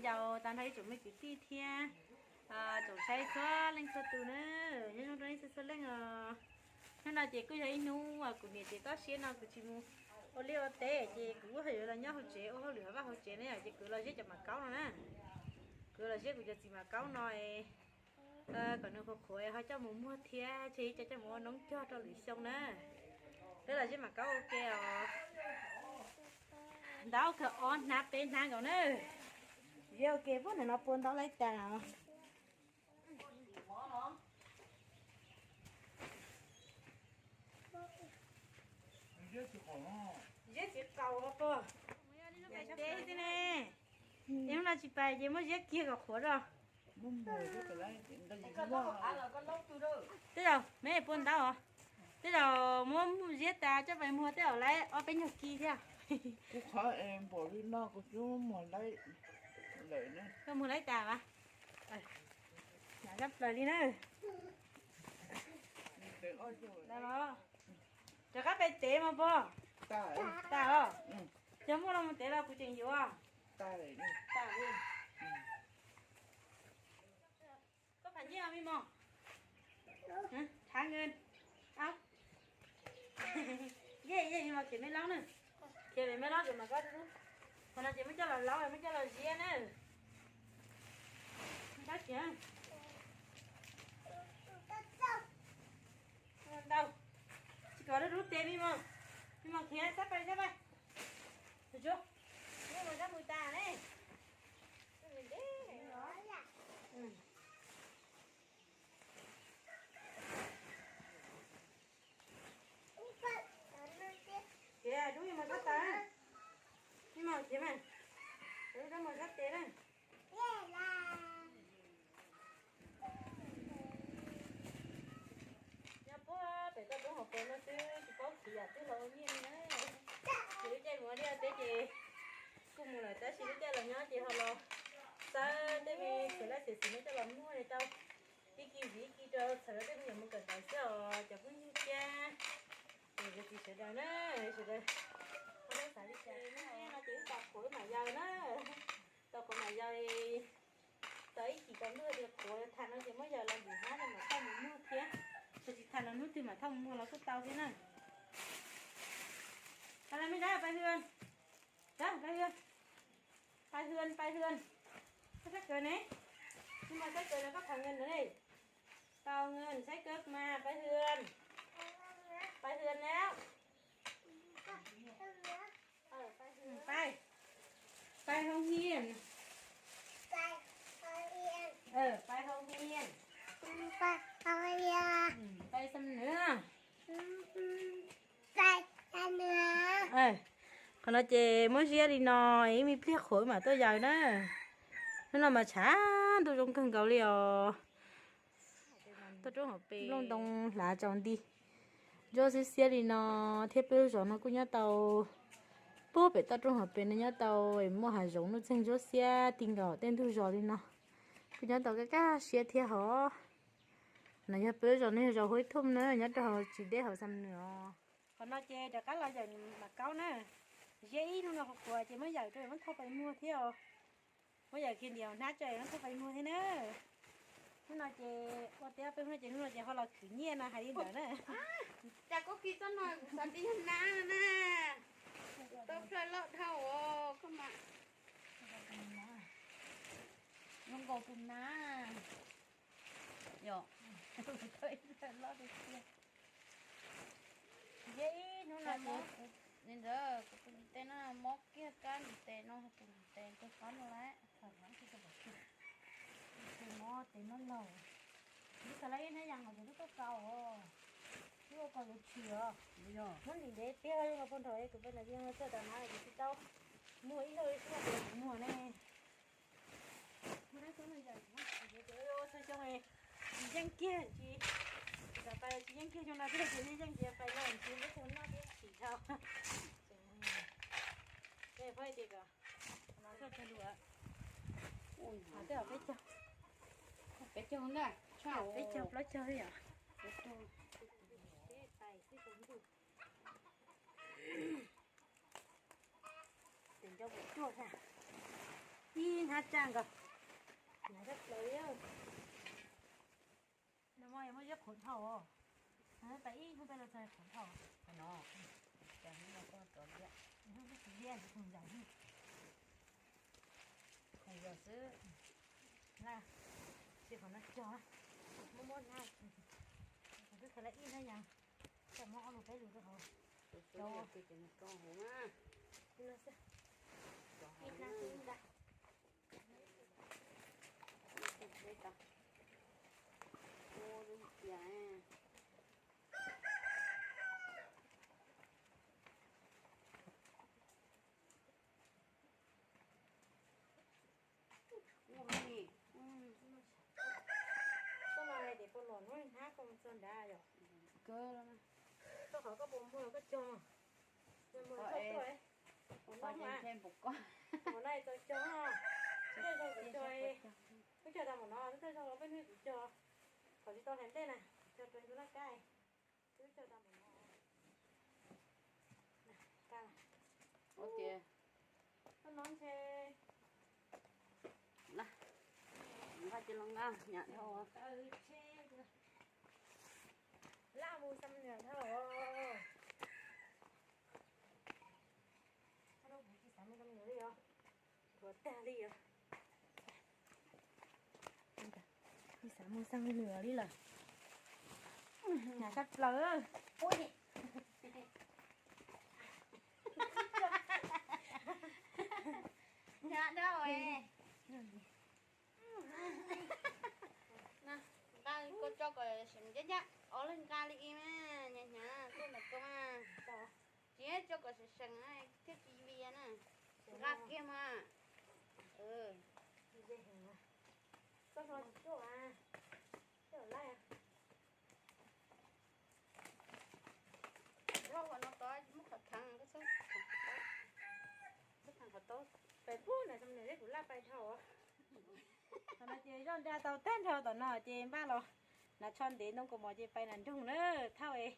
Yaus tag nrho ib tsoom me kwv tij thiab tsoom saib txhua leej txhua tus na, nyob zoo rau nej txhua txhua leej os. Hnub no ces kuj yog ib hnub uas kuv niam tsev toj siab no kuv tsis mus ua liaj ua teb ces kuv kuj yuav los nyob hauv tsev ua hauj lwm hauv vaj hauv tsev ne yom, ces kuv los ziab cov mam kaub no na. Kuv los ziab kuv cov txiv mam kaub no kom nws qhuav qhuav ho coj mus muag thiab tseg ib co coj mus ua noob cog rau lwm xyoo na. Peb los ziab mam kaub ua ke os. Ntaub kawg ob hnab peb hnab nkaus na. Ziab ua ke puag ntawm no pua ntaub laib tas os. Ziab txiv qaus pog. Teb xwb ne. Hnub no tsis pais ces muab ziab kiag kom qhuav zog. Tej zaum me pua ntaub os. Tej zaum muab ziab tas coj pais muag tej zaum laib ob peb nyuag kis thiab. Kuv qhov es npaum li no kuv twb muag laib lawm ne. Koj muag laib tas as? Hnav tshaj plaws li na. Rov qab pais tev mas pog. Tas os. Yog muaj no mus tev los kuv tseem yuav. Koj phav nyiaj me mos. Thav nkawd. Yej yej me mos khiav me laub na. Khiav me laub ces mas koj dub. Qhov no ces muab coj los laub muab coj los ziab na. Kab khiav. Ntau. Tsis kom dub dub tes me mos. Me mos khiav sab pais sab pais. Tus tsuag, neb mus sab mus tas ne. Khiav, rub me mos sab tas. Me mos khiav mas. Rub rau mos sab tes na. Nyob puag pem toj roob hauv pes no xwb tsis paub khiav yam twg los ua nyiaj li na. Ces lub caij mus ua liaj teb ces kuj mus lawm tab sis lub caij los nyob ces ho los xawb tej me xev laj xev xwm no coj los muag li tau. Ib kis vim ib kis rau txhawm rau tej me nyuam mus kawm ntawv xwb os cov phooj ywg thiab. Ces yog txiv sawv daws na, sawv daws ho xav li cas no ces wb tau qhuav wb mam yaws na. Tau qhuav mam yaws. Tau ib chim tau ntuj tias qhuav tham no ces muab yaws los ntim hnab no mam thauj mus muag thiab. Tsis tham los hnub twg mam thauj mus muag los kuj tau thiab na. Pais los me dab pais hwm. Dab pais hwm. Pais hwm pais hwm. Koj saib kawg ne. Tus mas saib kawg no koj phav nkawd no ne. Tau nkawd saib kawg mas pais hwm. Pais hwm na. Pais, pais hoo hiam. Pais hoo hiam. Pais xam nws. Qhov no ces muab ziab li no, ib me pliag qhuav mam tuaj yaws na. Hnub no mas tshav ntuj zoo kawg nkaus li os. Toj roob hauv pes nplooj ntoo hlav tsaus nti, ntsuab xiab xiab li no, thiab peb lub zos no kuj nyob tau, puag pem toj roob hauv pes no nyob tau, muaj hav zoov nuj txeeg ntsuab xiab ti nkaus tej ntug zos li no, kuj nyob tau kaj kaj siab thiab hov. No yog peb lub zos no yog zos Huab Ib Thooj na, nyob rau hauv tsis deb hauv Xam Nws os. Qhov no ces rov qab los yawm mam kaub na, ziab ib hnub no qhuav qhuav ces muab yawm rau muab thauj pais muag thiab os. Muab yawm kiag ntim hnab tso muab thauj pais muag thiab na. Hnub no ces ua teb peb hnub no ces hnub no ces ho los khwv nyiaj no hais li ntawd na. Cas koj khi txoj no kuv xav tias yog nab na. Tau plawg loj dhau os koj mas. Zoo nkaus tus nab. Yog, tau ib plawg loj tiag tiag. Ziab ib hnub no li ntawd kuv tus ntiv tes no mob kiag kab ntiv tes no, tus ntiv tes tus qab no lawm. Tus mob tes mob laug. Twb txog lawm ib hnab yas hauv ces twb tuaj kaus os. Twb ua kaus yuav tshwm os. Muab ntim ntev tiag li no puag nrho kuv peb no yeej txawj tas na kuv tsis tau muag ib zaug li xwb no kuv muag ne. Txhua xyoo tsis yeej kiag, tsis, tsis xav pais tsis yeej kiag xyoo no thiaj li yeej kiag pais no tsis muab xyoo noj thiab tsis dhau. Peb caug, peb caug plaub caug li yom. Tes nco mus cuag thiab. Ib hnab tsaj nkaus. Hnab tsaj plaws. No mas yog muaj ib qhuav dhau os. Pais ib hnub peb los txog qhuav dhau. No, cas hnub no koj tov liab. Hnub no tsis liab, khoom yos, khoom yos xwb. Na, tsis qhov no cog, muab muab hnab, qhov twb khaws lawm ib hnab yas, coj muab ob lus peb lus rau hauv. Ib hnab xwb nta. Txoj no hais tias puas los hnub hnab koj mus txog nrad yom? Koj qhov koj puas muag koj cog. Muag txog tuaj. Ua no txaus cog, tej zaug kuv cog, twb cog tau npaum no, tej zaug los peb hnub kuv cog, thaum tsis tau hlais nplej na, cog rau tus laj kab, twb cog tau npaum no. Ua tias, no ntshe nqa cia los nqa nyam dhau. Laj mus xam nws dhau. Tsis xav mus xam nws li os, dhuav tag li os. Tsis xav mus xam nws li lawm. Nyam sab plaws. Nyam dhau. Nqa koj tso kom seem ncaj ncaj, ob leeg nqa li ib mas, hnyav hnyav tuaj ntawm koj mas. Tsis tso kom seem seem thiaj tsis vias na. Nqa kiag mas. Txoj no tsis tuaj mas, tsis laij. Dhau qhov no tod, muab qhov kheev, muab kheev qhov tod, pais pub na, xam nws thiab kuv laj pais dhau. Qhov no ces zoj nra tau tag nrho tom no ces npaj los, hnav tsho ntev ntoo kaus mom ces pais nram nroog na, thauj es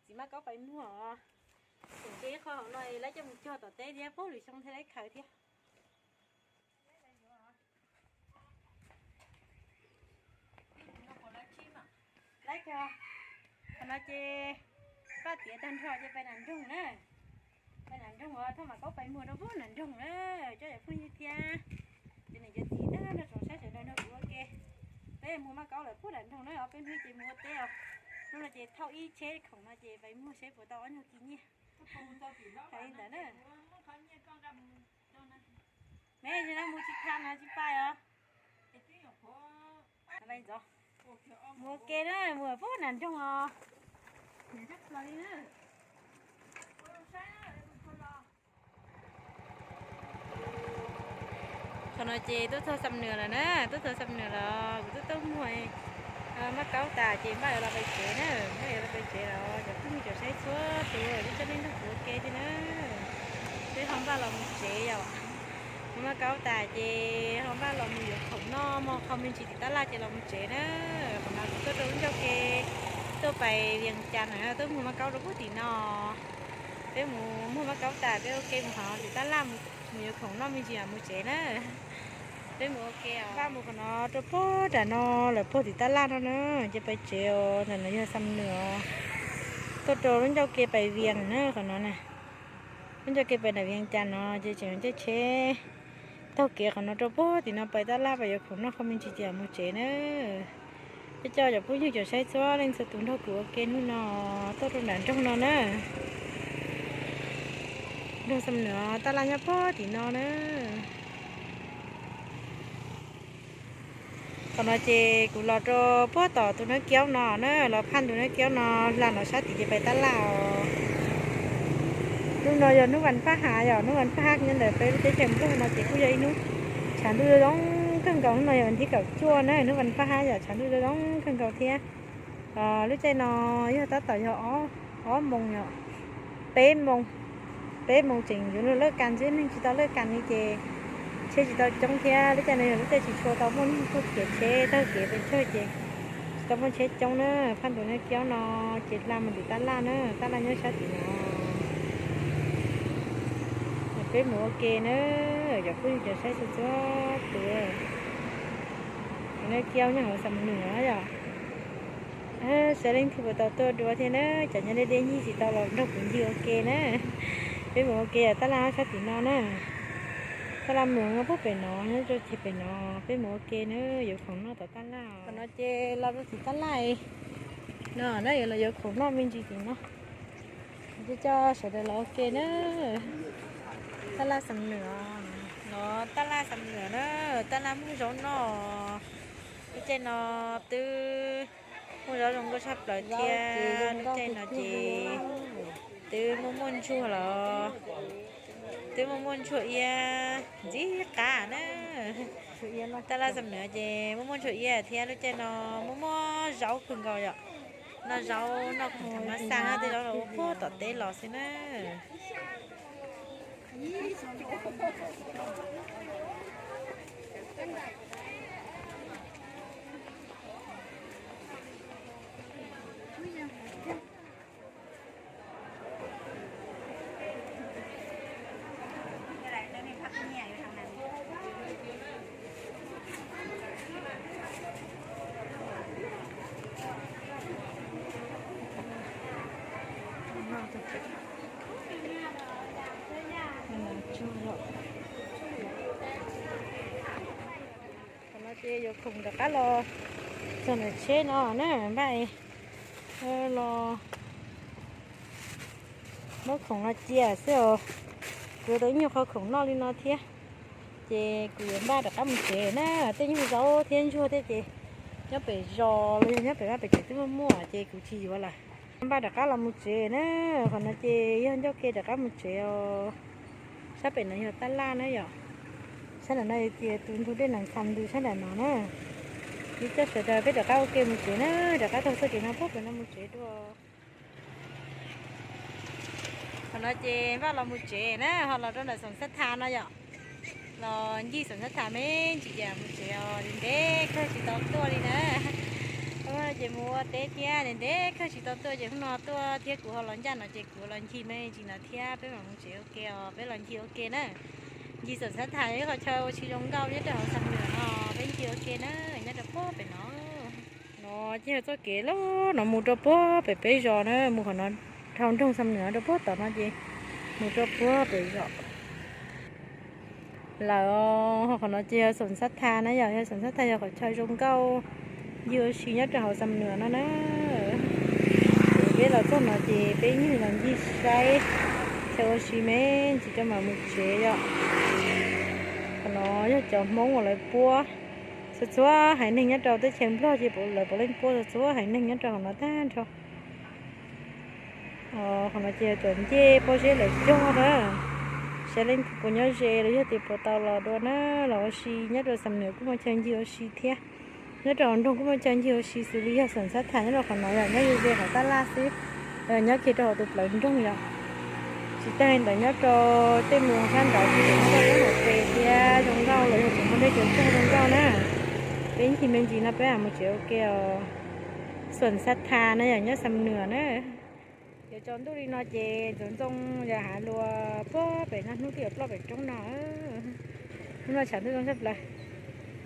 txiv Mab Kaub pais muag os. Tseem tseg ib qho hauv no es lawv coj mus cog tom teb thiab, puag lwm xyoo thiaj lawv khaws thiab. Lawv cog, qhov no ces paj tiav tag nrho ces pais nram nroog na. Pais nram nroog os, thauj Mab Kaub pais muag rau puag nram nroog na, cov phooj ywg thiab cov niam cov txiv tag nrho tsoom saib sawv daws nrog kuv ua ke. Peb muag Mab Kaub lawm puag nram nroog na, ob peb hnub ces mus ua teb os. Hnub no ces thauj ib tsheb khoom no ces pais muag seb puas tau ob nyuag kis nyiaj. Hais li ntawd na. Me tsis no mus tsis tham na tsis pais os. Mus ua ke na, mus puag nram nroog os. Qhov no ces tuaj txog Xam Nws lawm na, tuaj txog Xam Nws los kuv twb tuaj muag Mab Kaub tas ces npaj yuav los pais tsev na, npaj yuav los pais tsev los cov phooj ywg cov saib txhua tus twb coj nej nrog kuv ua ke thiab na. Peb ho npaj los mus tsev yom. Muag Mab Kaub tas ces ho npaj los mus yuav khoom noj mov qho me ntsis tim tab laj ces los mus tsev na. Qhov no kuv tuaj rau lub ncauj ke tuaj pais Vias Cas na, tuaj muag Mab Kaub rau puag tim no. Peb mus muag Mab Kaub tas peb ua ke mus hauv tim tab laj mus yuav khoom noj me ntsis mus tsev na. Peb mus ua ke os. Npaj mus qhov no rau puag nram no lawm puag tim tab laj no na, ces pais tsev os. Ntawm no yog Xam Nws os. Tuaj rau lub ncauj ke pais Vias na qhov no na. Lub ncauj ke pais nram Vias Cas no ces tseem caij tsheb taug kev qhov no rau puag tim no pais tab laj pais yuav khoom noj qho me ntsis ces mus tsev na. Peb coj cov phooj ywg cov saib txhua leej txhua tus nrog kuv ua ke hnub no tuaj rau nram nroog no na. Nroog Xam Nws tab laj nyob puag tim no na. Qhov no ces kuv los rau puag tom tus Nab Kiaub no na, los phaj tus Nab Kiaub no hla no sab tid ces pais tab laj os. Hnub no yog hnub vas phaj hav yom, hnub vas phaj hav nyob ntawm peb lub teb chaws Nplog no ces kuj yog ib hnub tshav ntuj zoo zoo kawg nkaus. Hnub no yog vas thib kaum cuaj na, hnub vas phaj hav yom, tshav ntuj zoo zoo kawg nkaus thiab. Lub caij no yog tab tom yog ob moos yom, peb moos, peb moos tseem yuav luag lawj kas xwb, neeg tsis tau lawj kas li ces tsheb tsis tau coob thiab. Lub caij no yog lub caij tsis tshua tau muaj neeg tuaj khiav tsheb, taug kev pes tsawg ces tsis tau muaj tsheb coob na. Phaj tus Nab Kiaub no ces hla mus tim tab laj na, tab laj nyob sab tim no. Peb mus ua ke na. Cov phooj ywg cov saib txhua txhua tus, kuv nyob kiag nyob hauv Xam Nuam yom. Sawv leej twg puas tau tuaj dua thiab na, cov nyob deb deb ncig tsis tau los nrog kuv ncig ua ke na. Peb mus ua ke yom, tab laj sab tim no na. Tab laj mus puag pem no, nyob rau ceg pem no, peb mus ua ke na, yuav khoom noj tom tab laj. Qhov no ces los rau tim tab laj no na, yuav los yuav khoom noj me ntsis tim no. Kuv coj sawv daws los ua ke na. Tab laj Xam Nuam, no tab laj Xam Nuam na, tab laj muag zaub noj. Lub caij no twb muag zaub zoo nkauj tshaj plaws thiab, lub caij no ces twb muaj muaj ntsuag los, twb muaj muaj ntsuag iab ntxim qab na. Tab laj Xam Nuam ces muaj muaj ntsuag iab thiab, lub caij no muaj muaj zaub kawg nkaus yom. Noj zaub noj khoom tham mas xaj tej zaub los ua puag tom teb los xwb na. Qhov no ces yuav khoom rov qab los txog ntawm tsheb no na, npaj los muab khoom no cia xwb os. Kuv tau ib nyuag qho khoom noj li no thiab, ces kuv yuav npaj rov qab mus tsev na. Tej nyuag zaub thiab ntsuag thiab ces nyob pem zos los yog nyob pem vaj pem tsev twb muaj muaj ces kuv tsis yuav lawm. Npaj rov qab los mus tsev na. Qhov no ces yog ncauj ke rov qab mus tsev os. Sab pem no yog tab laj na yom. Sab nram no tias tus ntug dej Nas Khas ntws sab nram no na. Kuv coj sawv daws peb rov qab ua ke mus tsev na, rov qab taug txoj kev no puag pem no mus tsev dua. Qhov no ces npaj los mus tsev na, ho los rau ntawm Xoom Xab Thas no yom. Los ncig Xoom Xab Thas me ntsis ces mus tsev os, ntev kawg tsis tau tuaj li na. Ces mus ua teb thiab, ntev kawg tsis tau tuaj ces hnub no tuaj thiab kuv ho los ncaj no ces kuv los ncig me ntsis no thiab peb mam mus tsev ua ke os, peb los ncig ua ke na. Ncig Xoom Xab Thas yog ib qho chaw ua si zoo nkauj nyob rau hauv Xam Nuam no, peb ncig ua ke na, nyob rau puag pem no. No ces yog txoj kev loj no mus rau puag pem peb zos na, mus qhov no dhau nroog Xam Nuam rau puag tom no ces mus rau puag pem zos lawm. Qhov no ces yog Xoom Xab Thas na yom, yog Xoom Xab Thas yog qhov chaw zoo nkauj ncig ua si nyob rau hauv Xam Nuam no na. Ces peb los txog no ces peb ncig los ncig saib chaw ua si me ntsis rau mam mus tsev yom. Qhov no yog cov Hmoob uas lawv puab, txhua txhua haiv neeg nyob rau teb chaws Nplog ces lawv puav leej puab txhua txhua haiv neeg nyob rau hauv no tag nrho. Qhov no ces cov ncej pob zeb lawv cog na. Saib leej twg puas nyob ze los yog tias puas tau los dua na, los ua si nyob rau Xam Nuam kuj muaj chaw ncig ua si thiab. Nyob rau hauv nroog kuj muaj chaw ncig ua si xws li yog Xoom Xab Thas nyob rau qhov no yom, nyob ze ze qhov tab laj xwb, nyob kiag rau hauv tus plawv nroog yom. Tsis tas li ntawd nyob rau tej mus sab nraud ces nyob rau lub hauv pes thiab zoo nkauj los yog tseem muaj dej cov cog zoo nkauj na. Peb ncig me ntsis no peb mam mus tsev ua ke os. Xoom Xab Thas na yom, nyob Xam Nuam na. Yuav tsaus ntuj li no ces ntxoov ntxoo yog hav luas puag pem no, hnub twb yuav ploj pem roob no. Hnub no tshav ntuj zoo tshaj plaws.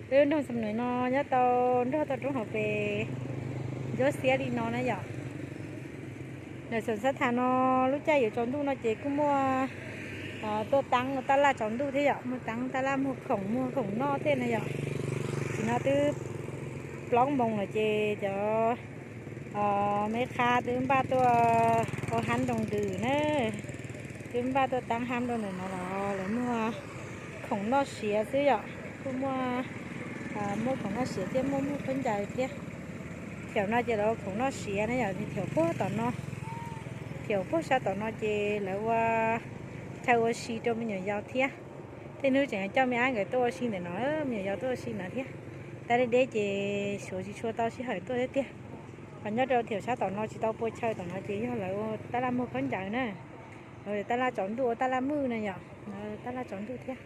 Twb nroog Xam Nuam no nyob tau nrog tau roob hauv pes ncuab xiab li no na yom. Ntawm Xoom Xab Thas no lub caij yuav tsaus ntuj no ces kuj muaj tuaj taab tab laj tsaus ntuj thiab yom, muaj taab tab laj muag khoom muag khoom noj tej na yom. Tam sim no twb plaub moos lawm ces cov me qha twb npaj tuaj ua hab nroo ntws na, twb npaj tuaj taab hab rau ntawm no los lawv muag khoom noj siav xwb yom, kuj muaj, muaj khoom noj siav thiab muaj muag khaub ncaws thiab. Thaum no ces lawv ua khoom noj siav na yom, thaum puag tom no, thaum puag sab tom no ces lawv ua chaw ua si rau me nyuam yaus thiab. Tej hnub tseem coj me ab nkawd tuaj ua si ntawm no, me nyuam yaus tuaj ua si no thiab. Tab deb deb ces suav tsis tshua tau sij hawm tuaj thiab tiag. Ho nyob rau thaum sab tom no tsis tau pua chaw tom no ces yog lawv ua tab laj muag khaub ncaws na, tab laj tsaus ntuj ua tab laj mwj na yom, tab laj tsaus ntuj thiab.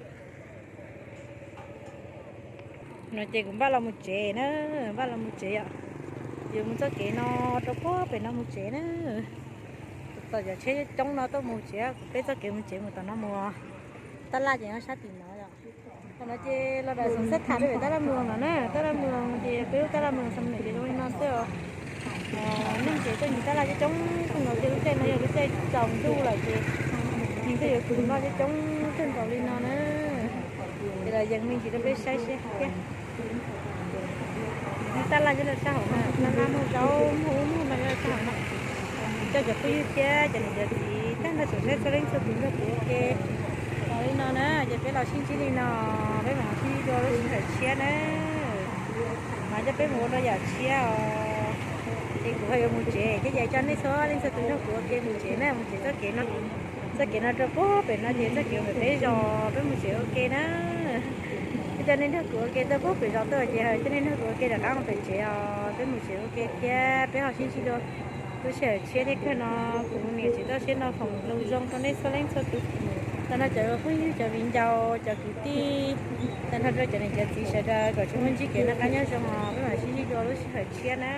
No ces kuv npaj los mus tsev na, npaj los mus tsev yom. Yuav mus txoj kev no rau puag pem no mus tsev na. Txom cov tsheb coob no tuaj mus tsev, kuv peb txoj kev mus tsev mus tom no mus. Tab laj ces nyob sab tim no yom. No ces los dam xov xab tham rau pem tab laj mloog no na, tab laj mloog ces peb lub tab laj mloog Xam Nuam ces zoo li no xwb os. Neeg ces tuaj ncig tab laj coob coob kawg nkaus, ces lub caij no yog lub caij tsaus ntuj lawm ces neeg tuaj yuav khoom noj coob coob kawg nkaus li no na. Ces los yees me ntsis rau peb saib seb thiab. Tab laj nyob rau sab hauv no, tab laj muag zaub muag ub muag no nyob rau sab hauv no. Coj cov phooj ywg thiab cov niam cov txiv tag nrho tsoom saib txhua leej txhua tus nrog kuv ua ke los li no na, ces peb los sib ntsib li no, peb mam sib ntsib dua lub sij hawm tshiab na. Mas coj peb mus ua dua yam tshiab os. Ces kuv ho yuav mus tsev thiab, ces coj nej txhua leej txhua tus nrog kuv ua ke mus tsev na, mus tsev txoj kev no, txoj kev no rau puag pem no ces txoj kev mus pem peb zos, peb mus tsev ua ke na. Coj nej nrog kuv ua ke tuaj puag pem zos tuaj ces coj nej nrog kuv ua ke rov qab mus pem tsev os, peb mus tsev ua ke thiab peb ho sib ntsib dua lub sij hawm tshiab thiab kawg no. Kuv mus niam tsev toj siab no foom hmoov zoo rau nej txhua leej txhua tus. Ntawm no cov phooj ywg, cov viv ncaus, cov kwv tij, tag nrho rau cov niam cov txiv sawv daws kom tsuas muaj ntsib kev noj qab nyob zoo os, peb mam sib ntsib dua lub sij hawm tshiab na.